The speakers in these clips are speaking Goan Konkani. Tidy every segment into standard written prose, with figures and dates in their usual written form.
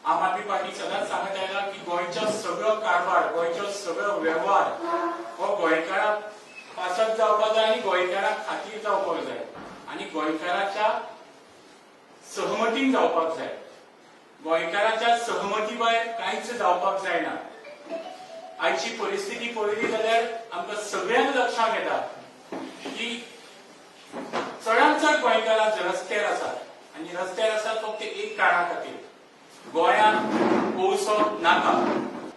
आम आदमी पार्टी सदांच सांगत आयला की गोंयचो सगळो कारभार, गोंयचो सगळो वेव्हार हो गोंयकारा पासत जावपाक जाय आनी गोंयकारा खातीर जावपाक जाय आनी गोंयकाराच्या सहमतीन जावपाक जाय. गोंयकाराच्या सहमती भायर कांयच जावपाक जायना. आयची परिस्थिती पळयली जाल्यार आमकां सगळ्यांक लक्षांत येता की चडांत चड गोंयकारां रस्त्यार आसात आनी रस्त्यार आसात फक्त एक कारणा खातीर, गोंयांत कोळसो नाका.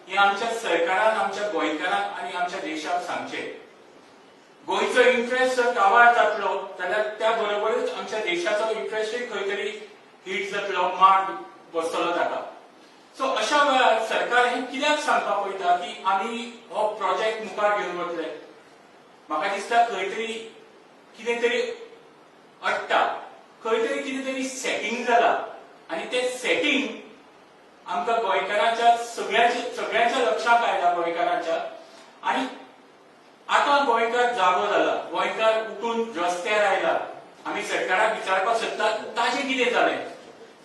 हे आमच्या सरकारान आमच्या गोंयकारांक आनी आमच्या देशाक सांगचें. गोंयचो इंट्रस्ट जर काबार जातलो जाल्यार त्या बरोबरच आमच्या देशाचो इंट्रस्टूय खंय तरी हिट जातलो, मार बसतलो ताका. सो अशा वेळार सरकार हे कित्याक सांगपाक पळयता की आमी हो प्रोजेक्ट मुखार घेवन वतले? म्हाका दिसता खंय तरी कितें तरी अडटा, खंय तरी कितें तरी सेटींग जाला आनी तें सेटींग आमकां गोंयकारांच्या सगळ्यांच्या सगळ्यांच्या लक्षांत आयला गोंयकारांच्या. आनी आतां गोंयकार जागो जाला, गोंयकार उठून रस्त्यार आयला. आमी सरकाराक विचारपाक सोदता, ताजें कितें जालें?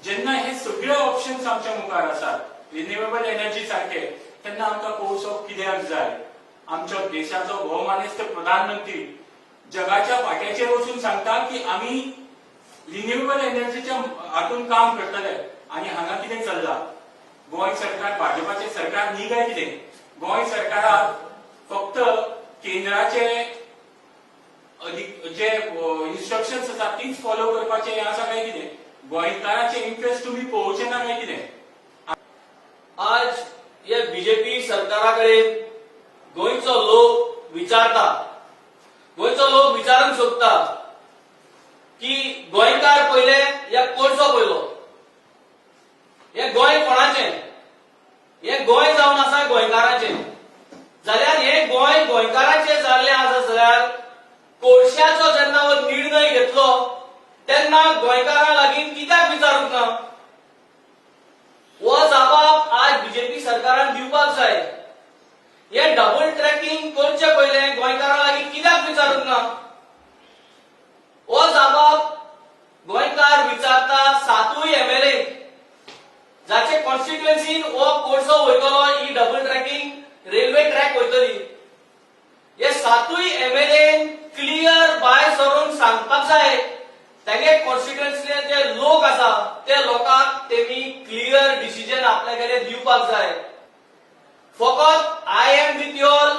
जेन्ना हे सगळे ऑप्शन्स आमच्या मुखार आसात, रिन्युएबल एनर्जी सारखे, तेन्ना आमकां कोळसो कित्याक जाय? आमच्या देशाचो भोवमानेस्त प्रधानमंत्री जगाच्या पाट्याचेर वचून सांगता की आमी रिन्युएबल एनर्जीच्या हातून काम करतले आनी हांगा कितें चल्ला? गोंय सरकार, भाजपाचे सरकार न्ही काय कितें? गोंय सरकाराक फक्त केंद्राचे अधिक जे इन्स्ट्रक्शन्स आसा तीच फॉलो करपाचे हें आसा काय कितें? गोंयकाराचे इंट्रस्ट तुमी पळोवचे ना काय कितें? आज हे बीजेपी सरकारा कडेन गोंयचो लोक विचारता, गोंयचो लोक विचारूंक सोदता की गोंयकार पयले या कोळसो पयलो? हे गोंय कोणाचें? हे गोंय जावन आसा गोंयकाराचें. जाल्यार हे गोंय गोंयकाराचें जाल्लें आसा जाल्यार कोळशाचो जेन्ना हो निर्णय घेतलो तेन्ना गोंयकारां लागीं कित्याक विचारूंक ना? हो जबाब आज बीजेपी सरकारान दिवपाक जाय. हे डबल ट्रॅकिंग करचे पयले गोंयकारां लागीं कित्याक विचारूंक ना? हो जबाब गोंयकार विचारता. सातूय एमएलए जाचे कॉन्स्टिट्युएन्सीन हो कोळसो वयतलो, ही डबल ट्रॅकिंग रेल्वे ट्रॅक वयतली, हे सातूय एमएलए क्लियर भायर सरून सांगपाक जाय. तेगे कॉन्स्टिट्युएन्सीले जे लोक आसा ते लोकांक तेमी क्लियर डिसिजन आपल्या कडेन दिवपाक जाय. फकत "I am with you all,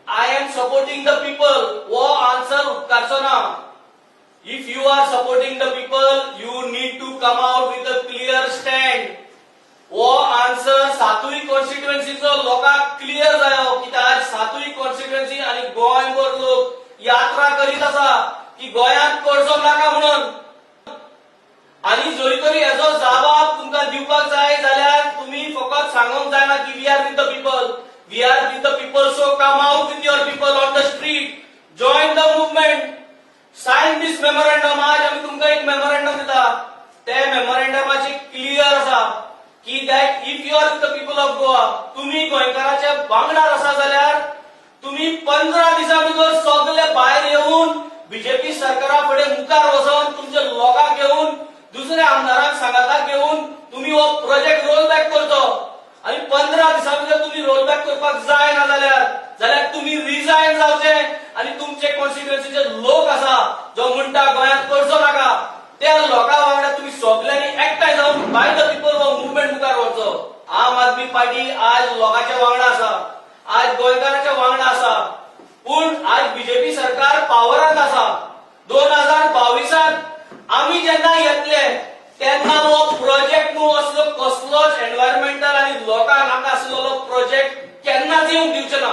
I am supporting the people" हो आन्सर उपकारचो ना. If you are supporting the people, you need to come out with a clear stand. हो आन्सर सातूय कॉन्स्टिट्युएन्सीचो लोकांक क्लियर जायो, कित्याक आज सातूय कॉन्स्टिट्युएन्सी आनी गोंयभर लोक यात्रा करीत आसा की गोंयांत कोळसो नाका म्हणून. आनी जरी तरी हेजो जबाब तुमकां दिवपाक जाय जाल्यार तुमी फकत सांगूंक जायना की "We are with the people." We are with the people, so come out with your people on the street, join the movement, sign this memorandum. आज आमी तुमकां एक मेमोरंडम दिता. ते मेमोरंडमाचे क्लियर आसा की that if you are with the people of Goa, तुमी गोंयकाराच्या वांगडार आसा जाल्यार तुमी 15 दिसां भितर सगळे भायर येवन बीजेपी सरकारा फुडें मुखार वचोन, तुमच्या लोकांक घेवन, दुसऱ्या आमदारांक सांगाताक घेवन तुमी हो प्रोजेक्ट रोल बॅक करचो. आनी 15 दिसां भितर तुमी रोल बॅक करपाक जाय ना जाल्यार तुमी रिजायन जावचे आनी तुमचे कॉन्स्टिट्युएन्सीचे लोक आसा जो म्हणटा गोंयांत कोळसो नाका, त्या लोकां वांगडा तुमी सगल्यांनी एकठांय जावन बाय the people हो मुवमेंट मुखार व्हरचो. आम आदमी पार्टी आज लोकांच्या वांगडा आसा, आज गोंयकाराच्या वांगडा आसा. पूण आज बीजेपी सरकार पावरांत आसा. 2022त आमी जेन्ना येतले तेन्ना हो प्रोजेक्ट न्हू, असलो कसलोच एनवायरमेंटल आनी लोकांक नाका आसलेलो प्रोजेक्ट केन्नाच येवंक दिवचे ना.